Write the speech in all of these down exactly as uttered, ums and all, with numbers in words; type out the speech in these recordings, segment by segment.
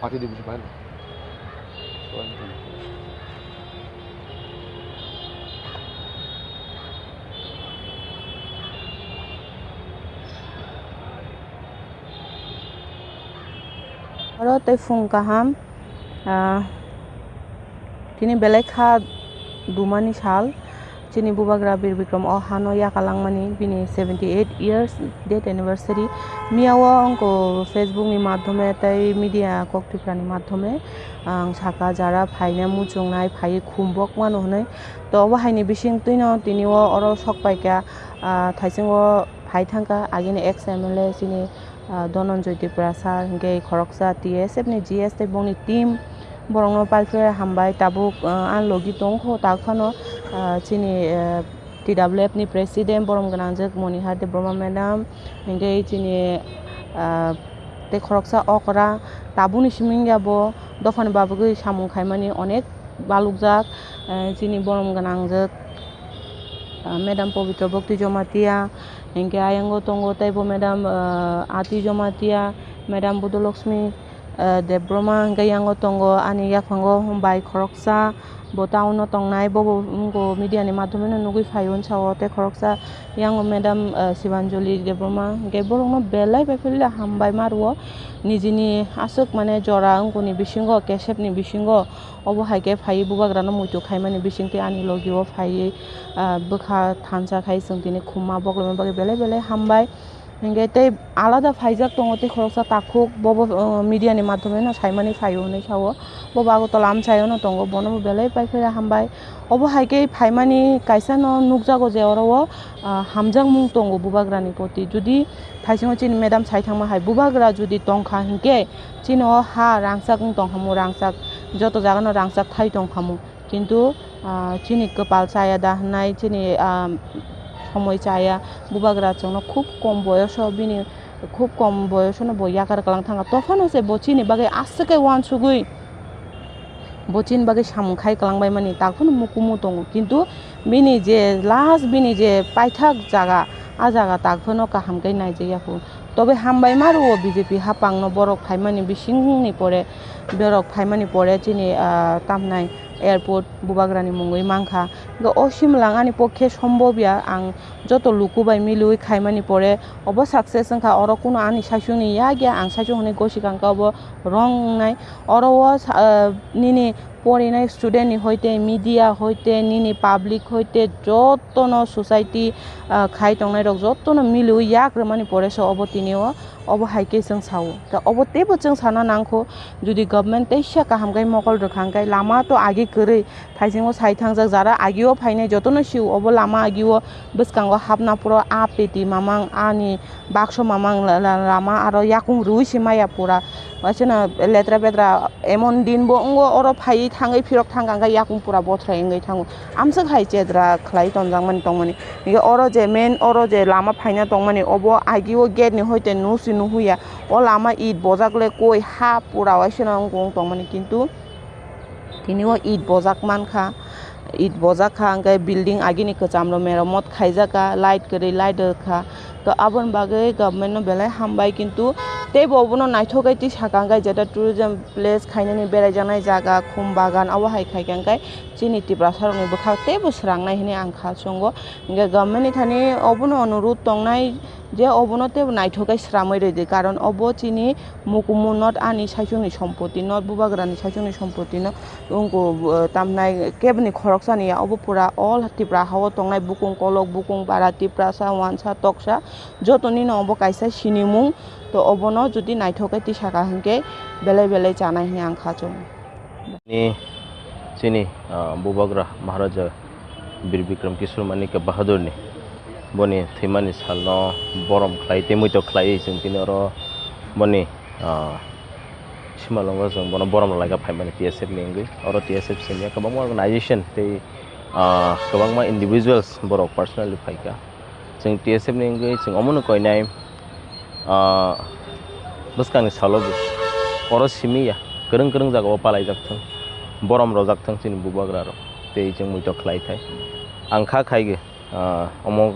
Party division pai no. Oro tei phung kaham, ah, tini belai kha dumani sal. Chini bubagra Bir Bikram o hano yakalangmani bini seventy eight years death anniversary. Miyao wngkha Facebook ni madhyome tei media kok Tripura ni madhyome ang saka jara phaina muchungnai phaiwi khumbok mano hwnwi. To obo haini bising twino tini o oro sok paikha, ah, thaichungo phai thangkha agini ex M L A chini ah, Dhananjay Tripura sir, hinkhe khoroksa T S F ni G S tei bongni team, borokno paiphe hambai. Tabuk, ah, ani logi tongkho, tak phano, ah, chini, ah, T W F ni president borom gwnangjak Monihar Debbarma madam, hinkhe chini, ah, tei khoroksa okra. Tabukni simi wngya bo dophani babagwi samung khaimani onek balukjak, eh, chini borom gwnangjak, ah, madam Pabitra Bhakti Jamatia, hinkhe ayang o tongo teibo madam, ah, Ati Jamatia, madam Budolakshmi, ah, Debbarma, hinkhe yang o tongo ani yaphango bai khoroksa, bo town o tongnai, bobo wngkha media ni madhyome no nugwi phaio, wngsa o tei khoroksa yang o madam, ah, Shivanjali Debbarma, hinkhe borokno belai bai philwi hambai ma rwo, nijini aswk mane jora wngkha ni bisingo, kesep ni bisingo. Obo hai khe phaiwi bubagrano muitu khaimani bisingtwi ani logi o phaiwi, ah, bwkha thansa khai chwng tini khumma boklomna bagwi belai belai hambai. Hinkhe tei alada phaijak tongo tei khoroksa takhuk, bobo, ah, media ni madhyome no saimani phaio hinwi sao. Bobo Agartala amchaio no tongo, bono bo belai pai phaiya hambai. Obo hai khe phaimani kaisa no nukjago je oro o, ah, hamjakmung tongo bubagrani proti. Jodi thaisingo chini madam sai thangma hai bubagra jodi tongkha hinkhe, chini o ha rangchak wng tong khamu, rangchak, joto jaga no rangchak thai tong khamu, kintu, ah, chini kwpal chaya da hwnwi chini, ah, somoi chaya. Bubagra chwngno khub kom boyoso bini, khub kom boyoso no bo yakar kwlang thangkha, tophano se bo chini bagwi aswk khe uansugwi bo chini bagwi samung khai kwlangbaimani, tak phano mukumu tongo, kintu bini je last, bini je paithak jaga, a jaga tak phano kaham khe naijakya phu. Tobe hambai ma rwo B J P hapangno, borok phaimani bisingni pore, borok phaimani pore chini, ah, tamnai airport bubagrani mungwi mankha. Hinkhe o simlang ani pokhe sombobya, ang joto luku bai miliwi khaimani pore obo success wngkha, oro kuno ani saichungni yak ya, ang saichung hwnwi gosi kangkha obo wrong wngnai. Oro o sa-, ah, nini porinai student ni hoite, media hoite, nini public hoite, jotono society, ah, khai tongnai rok jotono miliwi yak rwmani pore se obo tini o, obo hai khe chwng sao. Ta obo teibo chwng sana nangkho, jodi government teisa kaham khe mokol rwkha hwnkhe lama to agi kwrwi, thaisingo sai thangjak jara agi o phainai jotono sio obo lama agi o bwskango hapna phuru a peti mamang ani bakso mamang la-, la-, lama aro yakung rwi se maya pura. Waisano letra petra emon din bo wngo, oro phaiwi thangwi phirok thangkha hwnkhe yakung pura bothrai wngwi thango. Amswk hai chedra khlai tonjakmani tongmani. Hinkhe oro je main, oro je lama phaina tongmani, obo agi o gate ni hoite nusi nuhuya. O lama it bojak le koi ha pura waisano wngkha wng tongmani, kintu tini o it bojak mankha. It bojak kha, hwnkhe building agini kwcham rok meramot khaijak kha, light kwrwi light rwkha. To aboni bagwi government no belai hambai, kintu teibo obono naithok khe twi saka hwnkhe jeta tourism place khainani beraijaknai jaga, khum bagan, abo hai khaikha hwnkhe chini Tiprasa rokni bwkhak teibo swrangnai hinwi ang kha chwngo. Hwnkhe government ni thani obono onurudh tongnai je obono teibo naithok khe swramwi rwdi, karon obo chini mukumu not ani saichungni sompoti, not bubagrani saichungni sompoti no wngkha, uh, tamnai keboni khoroksani ya, obo pura all Tipra hao tongnai bukung kolok, bukung bara, Tiprasa, wansa, toksa, jotoni no obo kaisa sinimung. To obono jodi naithok khe tisaka hinkhe belai belai chanai hinwi ang kha chwng. Ni chini, ah, bubagra Maharaja Bir Bikram Kishore Manikya Bahadurni boni thwimani salno borom khlai tei muito khlaiwi chwng tini oro boni, ah, simalongo chwng bono borom rwlaikha phaimani T S F ni wngwi. Oro T S F simi kwbangma organization tei, ah, kwbangma individuals borok personally phaikha. Chwng T S F ni wngwi chwng omono koinai, ah, bwskangni salo bo oro simi ya, kwrwng kwrwng jagao palaijak thung, borom rojak thung chini bubagra rok, tei chwng muito khlai thai. Ang kha khaigwi, ah, omo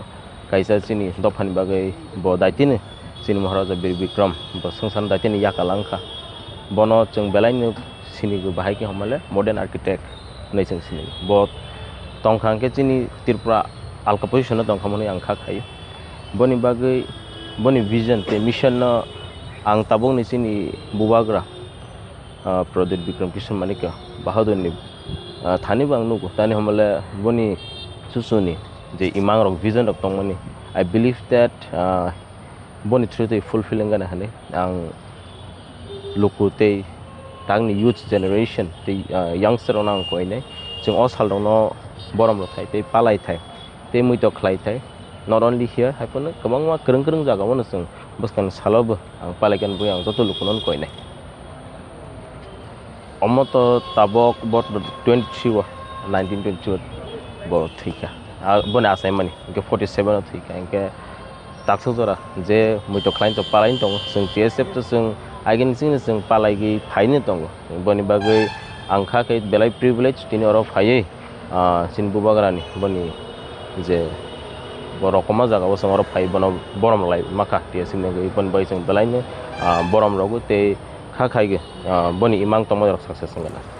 kaisa chini dophani bagwi bo daitino chini Maharaja Bir Bikram bo swngcharno daitino yakal wngkha. Bono chwng belaino sinigo, bahai khe hwnmale modern architect hwnwi chwng sinigo. Bo tongkha hwnkhe chini Tripura alka position-o tongkha hwnwi ang kha khaio. Boni bagwi boni vision tei mission-no ang tabukni chini bubagra, ah, Pradyot Bikram Kishore Manikya Bahadurni, ah, thani bo ang nugo. Tani hwnmale boni chuchuni je imangrok, vision-rok tongmani, I believe that, ah, boni through tei fulfill wngana hwnwi ang luku tei tangni youth generation tei, ah, youngster rokno ang koinai. Chwng o salrokno boromrok thai tei palai thai tei muito khlai thai. Not only here, hai phano kwbangma kwrwng kwrwng jagao no chwng bwskangni salobo ang palai khe bui ang joto lukuno koinai. Omo to tabok bo twenty three o, nineteen twenty three o bo thwikha. Ah, boni achaimani hwnkhe forty seven o thwikha. Hwnkhe taksa jora je muito khlai to palai tongo, chwng T S F to chwng agini chini chwng palaigwi phaini tongo. Boni bagwi ang kha khe belai privilege tini oro phaiwi, ah, chini bubagrani boni je bo rokoma jagao chwng oro phai bono borom lai makha T S F ni bagwi. Boni bagwi chwng belaino, ah, borom rogo tei kha khaigwi, ah, boni imang tongma rok success wngna.